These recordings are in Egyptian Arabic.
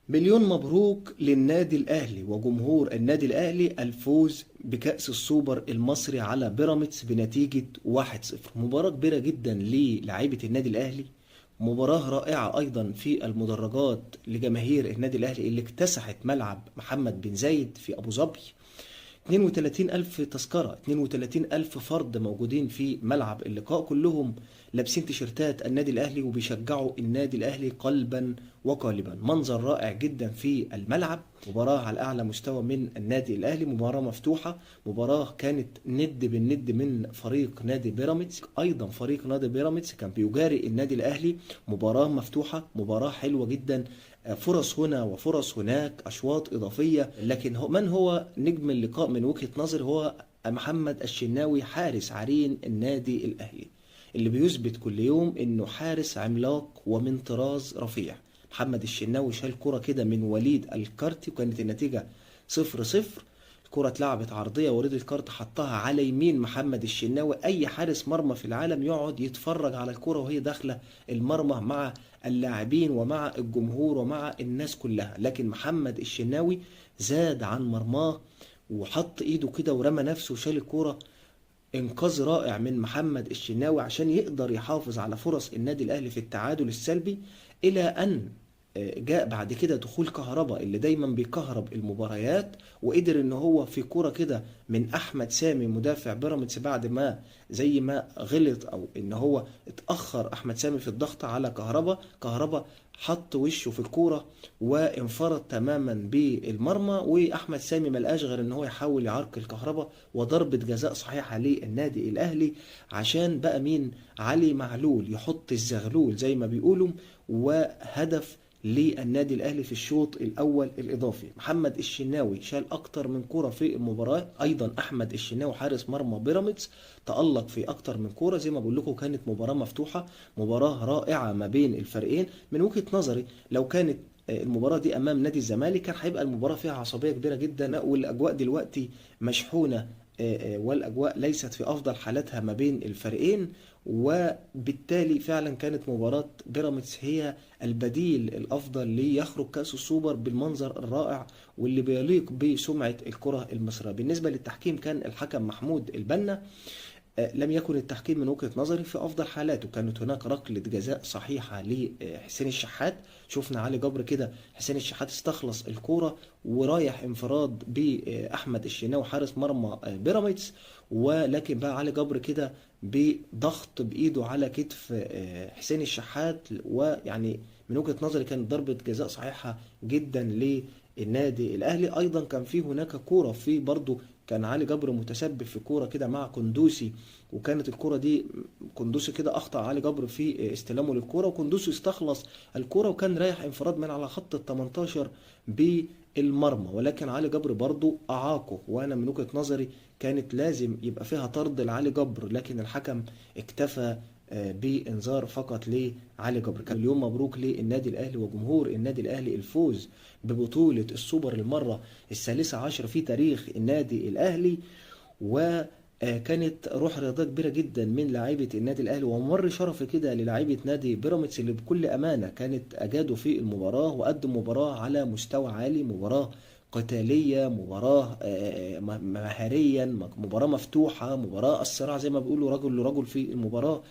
مليون مبروك للنادي الأهلي وجمهور النادي الأهلي الفوز بكأس السوبر المصري على بيراميدز بنتيجة 1-0. مباراة كبيرة جدا للاعيبة النادي الأهلي، مباراة رائعة أيضا في المدرجات لجماهير النادي الأهلي اللي اكتسحت ملعب محمد بن زايد في أبو ظبي. 32 ألف تذكرة، 32 ألف فرد موجودين في ملعب اللقاء، كلهم لابسين تيشيرتات النادي الأهلي وبيشجعوا النادي الأهلي قلبا وقالبا. منظر رائع جدا في الملعب، مباراة على أعلى مستوى من النادي الأهلي، مباراة مفتوحة، مباراة كانت ند بالند من فريق نادي بيراميدز. أيضا فريق نادي بيراميدز كان بيجاري النادي الأهلي، مباراة مفتوحة، مباراة حلوة جدا، فرص هنا وفرص هناك، أشواط إضافية. لكن من هو نجم اللقاء من وجهة نظري؟ هو محمد الشناوي، حارس عرين النادي الأهلي، اللي بيثبت كل يوم إنه حارس عملاق ومن طراز رفيع. محمد الشناوي شال كرة كده من وليد الكارتي وكانت النتيجة 0-0. الكرة اتلعبت عرضية، وليد الكارت حطها على يمين محمد الشناوي. أي حارس مرمى في العالم يقعد يتفرج على الكرة وهي داخلة المرمى مع اللاعبين ومع الجمهور ومع الناس كلها، لكن محمد الشناوي زاد عن مرماه وحط ايده كده ورمى نفسه وشال الكرة. انقاذ رائع من محمد الشناوي عشان يقدر يحافظ على فرص النادي الاهلي في التعادل السلبي، الى ان جاء بعد كده دخول كهربا اللي دايما بيكهرب المباريات، وقدر ان هو في كرة كده من احمد سامي مدافع بيراميدز بعد ما زي ما غلط او ان هو اتأخر احمد سامي في الضغط على كهربا، كهربا حط وشه في الكورة وانفرد تماما بالمرمى، واحمد سامي ملقاش غير ان هو يحاول يعرقل كهربا، وضربة جزاء صحيحة للنادي الاهلي عشان بقى مين؟ علي معلول يحط الزغلول زي ما بيقولوا، وهدف للنادي الاهلي في الشوط الاول الاضافي. محمد الشناوي شال اكتر من كرة في المباراة، ايضا احمد الشناوي حارس مرمى بيراميدز تألق في اكتر من كرة. زي ما بقول لكم كانت مباراة مفتوحة، مباراة رائعة ما بين الفريقين. من وجهة نظري لو كانت المباراة دي امام نادي الزمالك كان هيبقى المباراة فيها عصبية كبيرة جدا، والاجواء دلوقتي مشحونة، والاجواء ليست في افضل حالاتها ما بين الفريقين، وبالتالي فعلا كانت مباراة بيراميدز هي البديل الافضل ليخرج كأس السوبر بالمنظر الرائع واللي بيليق بسمعة الكرة المصرية. بالنسبة للتحكيم كان الحكم محمود البنا، لم يكن التحكيم من وجهة نظري في أفضل حالاته. كانت هناك ركلة جزاء صحيحة لحسين الشحات، شفنا علي جبر كده حسين الشحات استخلص الكورة ورايح انفراد بأحمد الشناوي حارس مرمى بيراميدز، ولكن بقى علي جبر كده بضغط بإيده على كتف حسين الشحات، ويعني من وجهة نظري كانت ضربة جزاء صحيحة جدا للنادي الأهلي. أيضا كان في هناك كورة في برضو كان علي جبر متسبب في كورة كده مع قندوسي، وكانت الكورة دي قندوسي كده أخطأ علي جبر في استلامه للكورة، وقندوسي استخلص الكورة وكان رايح انفراد من على خط ال 18 بالمرمى، ولكن علي جبر برضو أعاقه، وأنا من وجهة نظري كانت لازم يبقى فيها طرد لعلي جبر، لكن الحكم اكتفى بإنذار فقط لعلي جبر. كان اليوم مبروك للنادي الأهلي وجمهور النادي الأهلي الفوز ببطولة السوبر المرة 13 في تاريخ النادي الأهلي، وكانت روح رياضية كبيرة جدا من لاعيبة النادي الأهلي، وممر شرفي كده للاعيبة نادي بيراميدز اللي بكل أمانة كانت أجادوا في المباراة وقدموا مباراة على مستوى عالي، مباراة قتالية، مباراة مهاريا، مباراة مفتوحة، مباراة الصراع زي ما بيقولوا رجل لرجل في المباراة.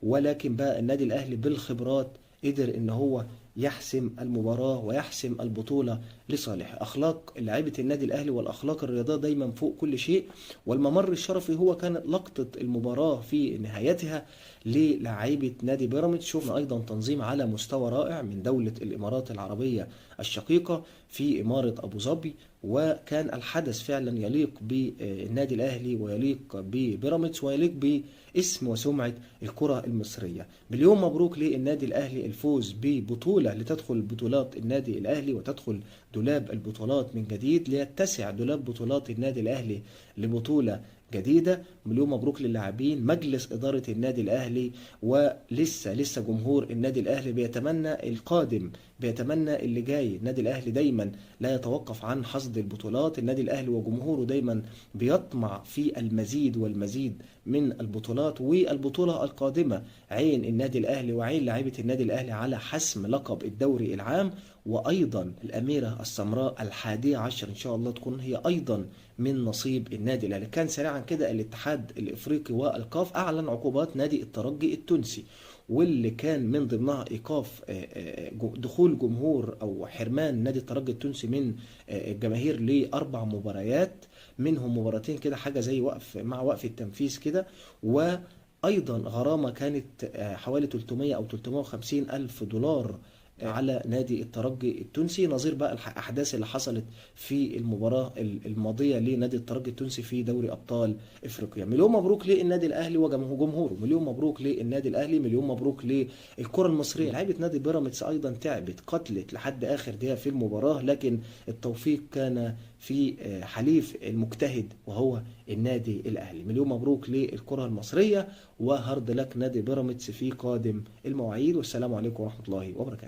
ولكن بقى النادي الأهلي بالخبرات قدر إن هو يحسم المباراة ويحسم البطولة لصالحه. أخلاق لعيبة النادي الأهلي والأخلاق الرياضية دايما فوق كل شيء، والممر الشرفي هو كان لقطة المباراة في نهايتها للاعيبة نادي بيراميدز. شفنا أيضا تنظيم على مستوى رائع من دولة الإمارات العربية الشقيقة في إمارة أبو ظبي، وكان الحدث فعلا يليق بالنادي الأهلي ويليق ببيراميدز ويليق باسم وسمعة الكرة المصرية. باليوم مبروك للنادي الأهلي الفوز ببطولة لتدخل بطولات النادي الأهلي وتدخل دولاب البطولات من جديد، ليتسع دولاب بطولات النادي الأهلي لبطولة جديدة. مليون مبروك للاعبين، مجلس إدارة النادي الأهلي، ولسه جمهور النادي الأهلي بيتمنى القادم بيتمنى اللي جاي. النادي الاهلي دايما لا يتوقف عن حصد البطولات، النادي الاهلي وجمهوره دايما بيطمع في المزيد والمزيد من البطولات، والبطولة القادمة عين النادي الاهلي وعين لاعيبة النادي الاهلي على حسم لقب الدوري العام، وايضا الاميرة السمراء 11 ان شاء الله تكون هي ايضا من نصيب النادي الاهلي. كان سريعا كده الاتحاد الافريقي والكاف اعلن عقوبات نادي الترجي التونسي، واللي كان من ضمنها ايقاف دخول جمهور او حرمان نادي الترجي التونسي من الجماهير لاربع مباريات، منهم مباراتين كده حاجة زي وقف مع وقف التنفيذ كده، وايضا غرامة كانت حوالي 300 او 350 الف دولار على نادي الترجي التونسي، نظير بقى الاحداث اللي حصلت في المباراة الماضية لنادي الترجي التونسي في دوري ابطال افريقيا. مليون مبروك للنادي الاهلي وجمهوره، مليون مبروك للنادي الاهلي، مليون مبروك للكرة المصرية. لعيبة نادي بيراميدز ايضا تعبت، قتلت لحد اخر دقيقة في المباراة، لكن التوفيق كان في حليف المجتهد وهو النادي الاهلي. مليون مبروك للكرة المصرية، وهارد لك نادي بيراميدز في قادم المواعيد، والسلام عليكم ورحمة الله وبركاته.